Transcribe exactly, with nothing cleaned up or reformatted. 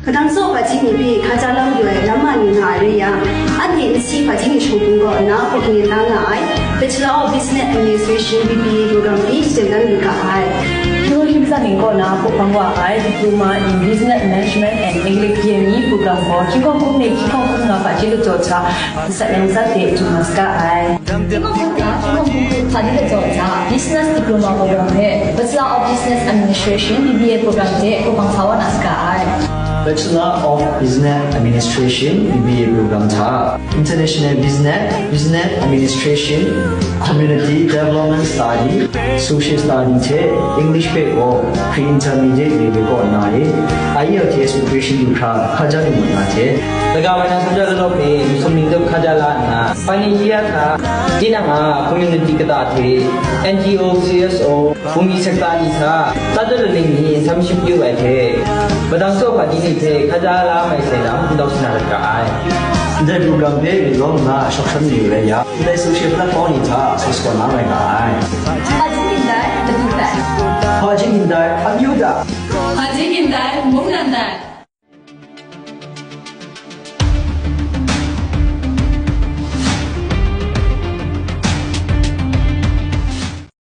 Madang saw hpaji ni hpe hkaja lam yu ai lam ma ni nga ai rai yang, anhte nsi hpaji ni shawng hpung kaw nna hpaw kaning da nga ai Bachelor of Business Administration B B A program hpe shajeng dan lu ga ai. Hkingwun Hkingzan ning kaw na hpaw hpang wa ai Diploma in Business Management and English B M E program gaw hkying hkawng hkun ni hkying hkawng hkun nga hpaji lachyawt hta, gasat yang sat de chyu nga saga ai. Hkying hkawng hkun na hkying hkawng hkun hpaji lachyawt hta, Business Diploma program hte Bachelor of Business Administration B B A program hte hpaw hpang sa wa na saga ai. Bachelor of Business Administration B B A program hta International Business, Business Administration, Community Development Study, Social Study hte English hpe gaw Pre-Intermediate level kaw nna e, I E L T S preparation lu hkra hkaja lu mat na hte, laga bai na sumja lalaw hpe masum ning dawp hkaja la nna, final year hta tinang a community kata hte N G O, C S O, Bungli sekta ni hta, tata laning ni nsam ship yu ai hte, madang saw hpaji ni hpe hkaja la mai sai lam n dau sana rat ga ai. Ndai program hpe ringlawm nna shawk shan mayu rai yang, ndai social platform ni hta sa shakawn la mai nga ai. Hpaji yin dai, madu dai. Hpaji yin dai, amyu dai. Hpaji yin dai, mungdan dai.